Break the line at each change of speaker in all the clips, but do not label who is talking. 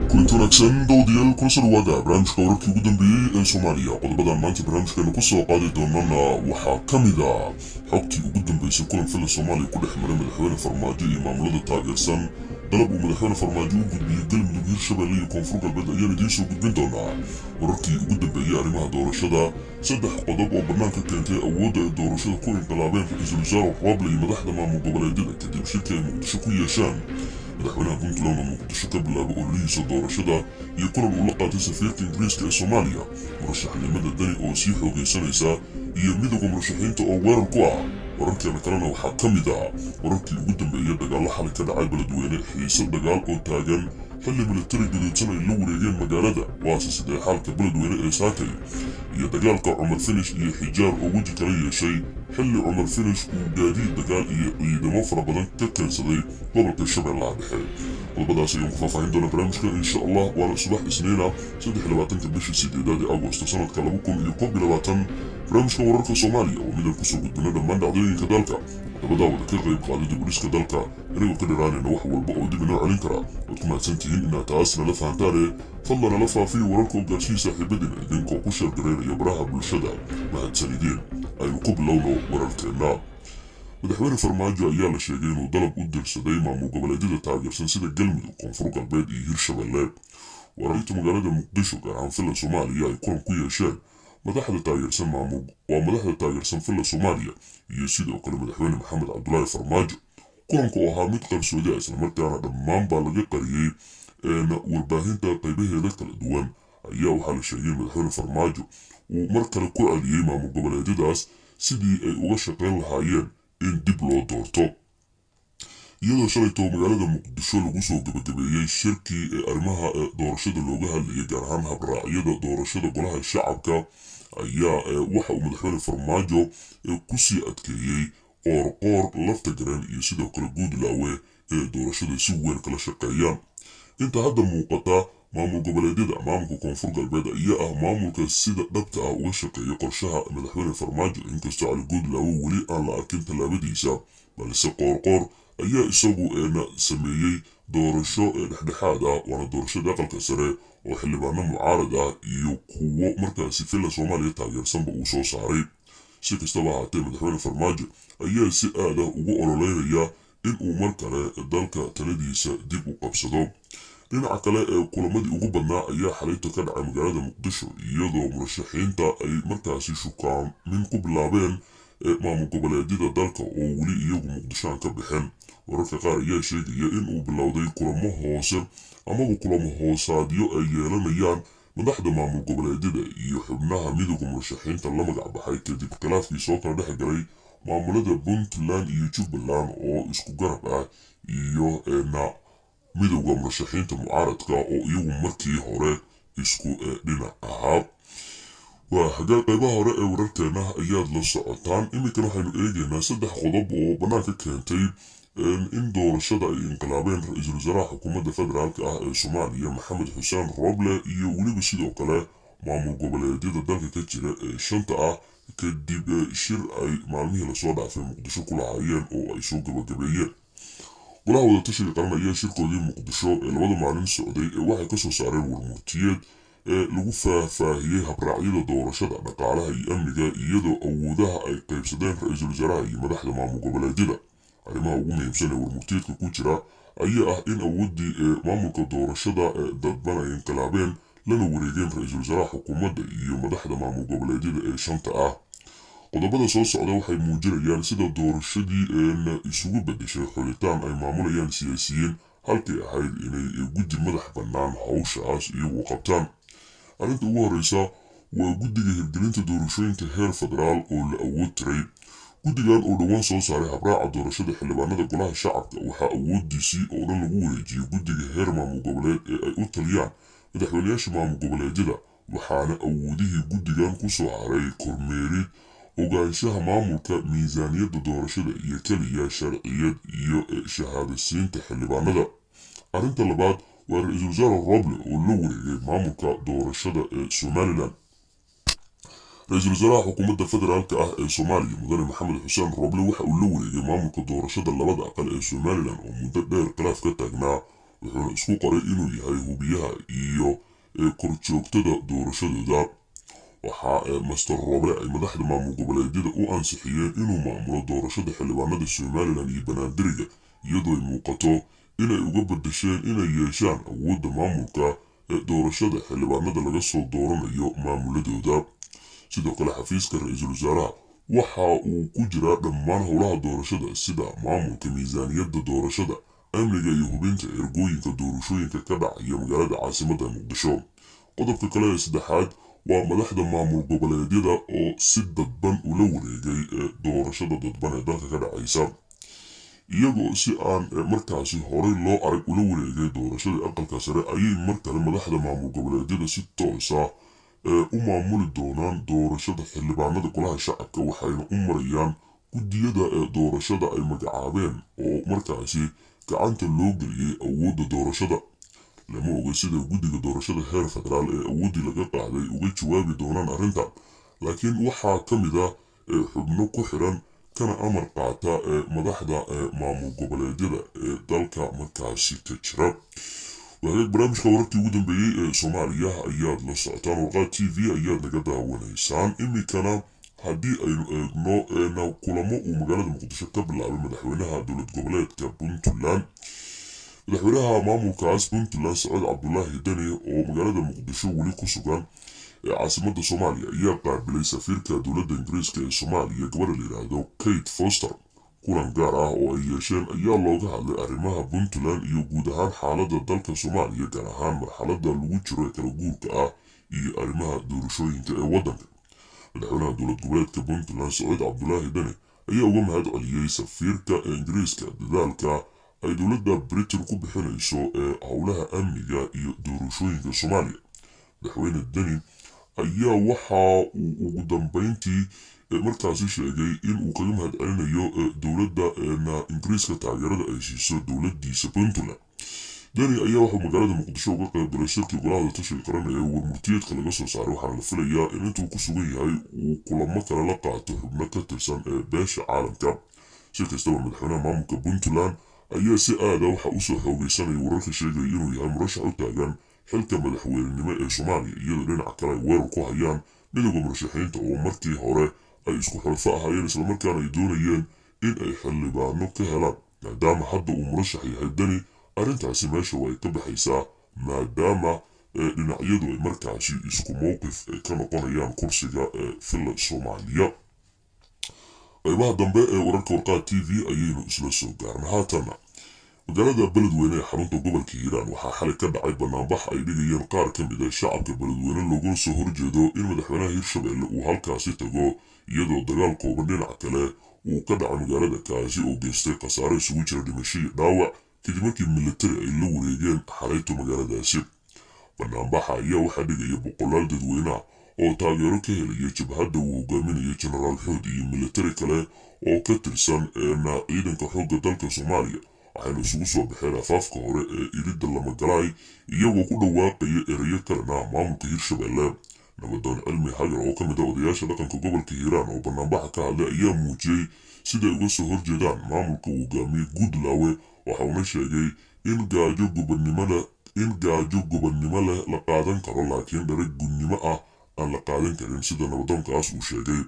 Kulanti wanaagsan, daawadayaal, kuna soo dhawaada barnaamijka wararkii ugu dambeeyey ee Soomaaliya. Qodobadan maanta barnaamijkeena kusoo qaadi doonana waxaa ka mid a xogtii ugu dambeysay kulan Villa Soomaaliya ku dhex maray Madaxweyne Farmaajo iyo maamulada taageersan. Dalab uu Madaxweyne Farmaajo u gudbiyey Galmudug, Hirshabelle iyo Koonfur Galbeed ayaan idiin soo gudbin doonaa. Wararkii ugu dambeeyey arrimaha doorashada, saddex qodob oo bannaanka keentay awoodda ay doorashada ku inqilaabeen Ra-iisul Wasaare Roble iyo madaxda maamul goboleedyada kadib shirkii ay Muqdisho ku yeeshaan. Madaxweynaha Puntland oo Muqdisho ka bilaabay ololihiisa doorashada iyo kulan uu la qaatay safiirka Ingiriiska ee Soomaaliya. Murashaxnimada Dani oo sii xoogaysanaysa iyo Midowda Murashaxiinta oo weerar ku ah. Wararkeena kalena waxaa ka mid ah wararkii ugu dambeeyay dagaallo xalay ka dhacay Beledweyne, xiise dagaal oo taagan xilli militari gaduudsan ay la wareegeen magaalada. Waase sidee xaalka Beledweyne ee saakay? Iyo dagaalka Cumar Finish iyo Xijaar oo weji kala yeeshay xilli Cumar Finish uu gaadiid dagaal iyo ciidamo fara badan ka keensaday gobolka Shabeellaha Dhexe. Qodobadaas ayaan ku faahfaahin doona barnaamijka, insha Allah. Waana subax Isniina, 23-ka bishii sideedaad ee Agosto, sanadka 2021. Barnaamijka wararka Soomaaliya oo midaan kusoo gudbino dhammaan dhacdooyinka dalka. Haddaba daawada, ka qayb qaadida booliska dalka inagoo ka dhiraanayna wax walba oo dib inoo celin kara. Waad ku mahadsan tihiin inaad taas nala fahantaane. Fadlan nala faafiyo wararka oo gaarsiiya saaxiibadiina idinkoo ku share garaynaya baraha bulshada. Mahadsanideen. Aynu ku bilowno wararkeenna. Madaxweyne Farmaajo ayaa la sheegay inuu dalab u dirsaday maamul goboleedyada taageersan sida Galmudug, Koonfur Galbeed iyo Hirshabelle. Wararta magaalada Muqdisho, gaar ahaan Villa Soomaaliya, ay kulan ku yeesheen madaxda taageersan maamul waa madaxda taageersan Villa Soomaaliya iyo sidoo kale Madaxweyne Maxamed Cabdulaahi Farmaajo. Kulanka oo ahaa mid qarsoodi ah, islamarkaana dhammaan baa laga qariyey warbaahinta qaybaheeda kala duwan, ayaa waxaa la sheegay in Madaxweyne Farmaajo uu mar kale ku celiyey maamul goboleedyadaas sidii ay uga shaqayn lahaayeen in dib loo doorto, iyadoo shalayto magaalada Muqdisho lagu soo gabagabeeyey shirkii ee arrimaha doorashada looga hadlayay, gaar ahaan habraacyada doorashada Golaha Shacabka. Ayaa waxa uu Madaxweyne Farmaajo kusii adkeeyey Qoorqoor, Lafta Gareen iyo sidoo kale Guudlaawe ee doorashada si weyn kala shaqeeyaan. Inta hadda muuqata, maamul goboleedyada, maamulka Koonfur Galbeed ayaa ah maamulka sida dhabta ah uga shaqeeya qorshaha Madaxweyne Farmaajo, inkastoo Cali Guudlaawe weli aan la arkin tallaabadiisa. Balse Qoorqoor ayaa isagu eena sameeyey doorasho ee dhexdhexaad ah, waana doorashada Aqalka Sare oo xildhibaano mucaarad ah iyo kuwo markaasi Villa Soomaaliya taageersanba uu soo saaray. Si kastaba ahaatee, Madaxweyne Farmaajo ayaa si aad ah ugu ololeynaya in uu mar kale dalka taladiisa dib u qabsado. Dhinaca kale, ee kulamadii ugu badnaa ayaa xalayto ka dhacay magaalada Muqdisho, iyadoo murashaxiinta ay markaasi shukaamin ku bilaabeen maamul goboleedyada dalka oo weli iyagu Muqdisho aan ka bixin. Wararka qaar ayaa sheegaya in uu bilowday kulamo hoose amaba kulamo hoosaadyo ay yeelanayaan madaxda maamul goboleedyada iyo xubnaha Midowda Murashaxiinta la magac baxay, kadib khilaafkii soo kala dhex galay maamulada Puntland iyo Jubbaland oo isku garab ah iyo na Midowda Murashaxiinta mucaaradka oo iyagu markii hore isku dhinac ahaa. Waa hagaag, qaybaha hore ee wararkeena ayaad la socotaan. Iminkana waxaynu eegaynaa saddex qodob oo bannaanka keentay in doorashada ay inqilaabeen ra-iisul wasaaraha xukuumadda federaalka ah ee Soomaaliya, Maxamed Xuseen Roble, iyo weliba sidoo kale maamul goboleedyada dalka ka jira ee shanta ah, kadib shir ay maalmihii lasoo dhaafay Muqdisho ku lahaayeen oo ay soo gabagabeeyeen. Golaha Wadatashiga Qaran ayaa shirkoodii Muqdisho ee labada maalin socday ee waxay kasoo saareen warmurtiyeed ee lagu faahfaahiyey habraacyada doorashada, dhaqaalaha iyo amniga, iyadoo awoodaha ay qaybsadeen ra-iisul wasaaraha iyo madaxda maamul goboleedyada. Arrimaha ugu muhiimsan ee warmurtiyeedka ku jira ayaa ah in awooddii ee maamulka doorashada ee dadban ay inqilaabeen lana wareegeen ra-iisul wasaaraha xukuumadda iyo madaxda maamul goboleedyada ee shanta ah. Qodobada soo socda waxay muujinayaan sida doorashadii isugu bedeshay xulitaan ay maamulayaan siyaasiyiin, halkay ahayd inay guddi madax bannaan hawshaas iyagu qabtaan. Arrinta ugu horeysa waa guddiga hirgelinta doorashooyinka heer federaal oo la awood tiray. Guddigan oo dhowaan soo saaray habraaca doorashada xildhibaanada Golaha Shacabka waxaa awoodiisii oo dhan lagu wareejiyey guddiga heer maamul goboleed ee ay u taliyaan madaxweynayaasha maamul goboleedyada, waxaana awoodihii guddigan kusoo haray kormeerid, ogaanshaha maamulka miisaaniyadda doorashada iyo keliya sharciyad iyo shahaadasiinta xildhibaanada. Arrinta labaad waa ra-iisul wasaare Roble oo la wareegay maamulka doorashada ee Somaliland. Ra-iisul wasaaraha xukuumadda federaalka ah ee Soomaaliya, Mudane Maxamed Xuseen Roble, waxa uu la wareegay maamulka doorashada labada aqal ee Somaliland oo muddo dheer khilaaf ka taagnaa. Wuxuuna isku qoray inuu yahay hubiyaha iyo korjoogtada doorashadooda. Waxaa Master Rooble ay madaxda maamul goboleedyada u ansixiyeen inuu maamulo doorashada xildhibaanada Somalilan iyo Banaadiriga, iyadoo ay muuqato inay uga badasheen inay yeeshaan awoodda maamulka ee doorashada xildhibaanada laga soo dooranayo maamuladooda. Sidoo kale xafiiska ra-iisul wasaaraha waxa uu ku jiraa dhammaan howlaha doorashada, sida maamulka miisaaniyadda doorashada, amniga iyo hubinta ergooyinka doorashooyinka ka dhacaya magaalada caasimadda Muqdisho. Qodobka kale ee saddexaad waa madaxda maamul goboleedyada oo si dadban ula wareegay doorashada dadban ee dalka ka dhacaysa, iyagoo si aan markaasi horey loo arag ula wareegay doorashada aqalka sare. Ayay mar kale madaxda maamul goboleedyada si toosa u maamuli doonaan doorashada xildhibaanada golaha shacabka, waxayna u marayaan guddiyada doorashada ay magacaabeen oo markaasi gacanta loo geliyey awoodda doorashada. Lama oga sida guddiga doorashada heer federaal ee awooddii laga qaaday uga jawaabi doonaan arrintan, laakiin waxaa ka mid ah xubno ku xiran kana amar qaata madaxda maamul goboleedyada ee dalka markaasi ka jira. Wahagaag, barnaamijka wararkii ugu dambeeyey ee Soomaaliya ayaad la socotaan, Warqaad TV ayaad naga daawanaysaan. Iminkana haddii aynu eegno kulamo uu magaalada Muqdisho ka bilaabay madaxweynaha dowlad goboleedka Puntland. Madaxweynaha maamulkaas Puntland Sacuud Cabdulaahi Deni oo magaalada Muqdisho weli ku sugan ee caasimada Soomaaliya ayaa qaabilay safiirka dowladda Ingiriiska ee Soomaaliya, gabadha la yidhaahdo Kate Foster. Kulan gaar ah oo ay yeesheen ayaa looga hadlay arrimaha Puntland iyo guud ahaan xaaladda dalka Soomaaliya, gaar ahaan marxaladda lagu jiro ee kala guurka ah iyo arrimaha doorashooyinka ee waddanka. Madaxweynaha dowlad goboleedka Puntland Sacuud Cabdulaahi Deni ayaa uga mahad celiyey safiirka ee Ingiriiska dadaalka ay dowladda Britain ku bixinayso ee howlaha amniga iyo doorashooyinka Soomaaliya. Madaxweyne Deni ayaa waxa uu ugu dambeyntii markaasi sheegay in uu kaga mahad celinayo dowladda Ingiriiska taageerada ay siiso dowladiisa Puntland. Deni ayaa wuxuu magaalada Muqdisho uga qayb galay shirkii golaha tashiga qaran ee warmurtiyeedka laga soo saaray, waxaana la filayaa in intuu ku sugan yahay uu kulamo kale la qaato xubno ka tirsan ee beesha caalamka. Si kastaba, madaxweynaha maamulka Puntland ayaa si aada waxa usoo xoogeysanaya wararka sheegaya inuu yahay murashax u taagan xilka madaxweynenimo ee Soomaaliya, iyadoo dhinaca kale ay weerar ku hayaan midowda murashaxiinta oo markii hore ay isku xulfo ahaayeen, islamarkaana ay doonayeen in ay xildhibaano ka helaan. Maadaama hadda uu murashax yahay Deni, arrintaasi meesha way ka baxaysaa, maadaama dhinacyadu ay markaasi isku mowqif ka noqonayaan kursiga ee Villa Soomaaliya. Qaybaha dambe ee wararka Warqaad TV ayaynu isla soo gaarna. Haatana magaalada Beledweyne ee xarunta gobolka Hiiraan waxaa xalay ka dhacay banaanbax ay dhigayeen qaar ka mid a shacabka Beledweyne looguna soo horjeedo in madaxweynaha Hirshabelle uu halkaasi tago, iyadoo dagaal kooban dhinac kale uu ka dhacay magaalada, kaasi oo geystay khasaare isugu jira dhimasho iyo dhaawac kadib markii militari ay la wareegeen xalayto magaaladaasi. Banaanbaxa ayaa waxaa dhigaya boqolaal dadweyneah oo taageero ka helaya jabhadda uu hogaaminaya Jenaraal Xood iyo militari kale oo ka tirsan ciidanka xoogga dalka Soomaaliya, waxayna isugu soo baxeen afaafka hore ee iridda Lamagalaay iyagoo ku dhawaaqaya ereyo kalena maamulka Hirshabelle. Nabadoon Cilmi Hagar oo ka mid ah odayaasha dhaqanka gobolka Hiiraan oo banaanbaxa ka hadlay ayaa muujiyey siday uga soo horjeedaan maamulka uu hogaamiyey Guudlaawe, waxa uuna sheegay in gaajo gobonnimada in gaajo gobonnimo leh la qaadan karo, laakiin dharag gunnimo ah aan la qaadan karin, sida nabadoonkaas uu sheegay.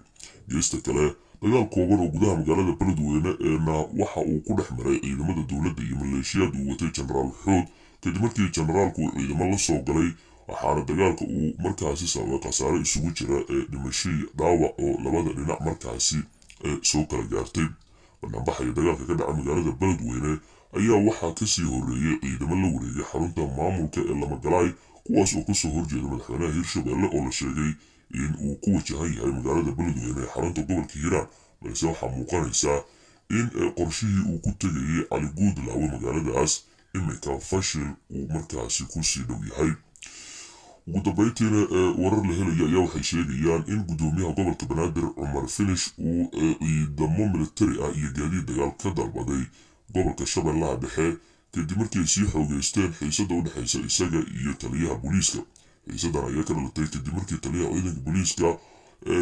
Geesta kale, dagaal kooban oo gudaha magaalada Beledweyne eena waxa uu ku dhex maray ciidamada dowladda iyo maleeshiyaad uu watay Jenaraal Xood kadib markii jenaraalku uu ciidamo la soo galay, waxaana dagaalka uu markaasi sababay khasaare isugu jira ee dhimashii dhaawac oo labada dhinac markaasi soo kala gaartay. Banaanbaxaya dagaalka ka dhacay magaalada Beledweyne ayaa waxaa kasii horeeyey ciidamo la wareegay xarunta maamulka ee Lamagalaay, kuwaas oo kasoo horjeeda madaxweynaha Hirshabelle oo la sheegay in uu ku wajahan yahay magaalada Beledweyne ee xarunta gobolka Hiiraan, balse waxaa muuqanaysaa in qorshihii uu ku tegayay Cali Guudlaawe magaaladaas iminka fashil uu markaasi kusii dhow yahay. Ugu dambeyntiina, warar la helaya ayaa waxay sheegayaan in guddoomiyaha gobolka Banaadir Cumar Finish uu ciidamo militari ah iyo gaadiid dagaal ka dalbaday gobolka Shabeellaha Dhexe kadib markii ay sii xoogeysteen xiisada u dhexeysa isaga iyo taliyaha booliiska. Xiisadan ayaa ka dhalatay kadib markii taliyaha ciidanka booliiska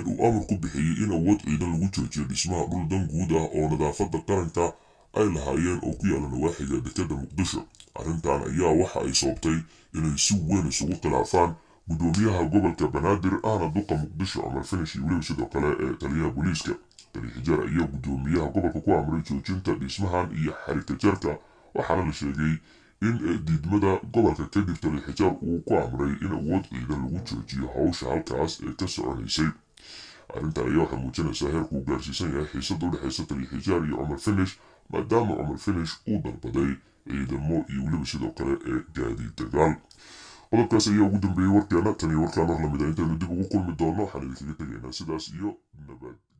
uu amar ku bixiyey in awood ciidan lagu joojiyo dhismaha dhul dan guud ah oo nadaafadda qaranka ay lahaayeen oo ku yaala nawaaxiga dekeda Muqdisho. Arrintan ayaa waxa ay sababtay inay si weyn isugu khilaafaan gudoomiyaha gobolka Banaadir ahna duqa Muqdisho Cumar Finish iyo weliba sidoo kale ee taliyaha booliiska. Taliya Xijaar ayaa gudoomiyaha gobolka ku amray joojinta dhismahan iyo xarigka jarka, waxaana la sheegay in diidmada gobolka kadib taliya Xijaar uu ku amray in awood ciidan lagu joojiyo hawsha halkaas ee ka soconaysay. Arrintan ayaa waxay muujinaysaa heerku uu gaarsiisan yahay xiisada u dhexeysa taliya Xijaar iyo Cumar Finish, maadaama Cumar Finish uu dalbaday ciidamo iyo weliba sidoo kale ee gaadiid dagaal. Qodobkaas ayaa ugu dambeeyey warkeena. Tan iyo warkaan war lamida intaynu dib ugu kulmi doono, waxaan idinkaga tegaynaa sidaas iyo nabadgelyo.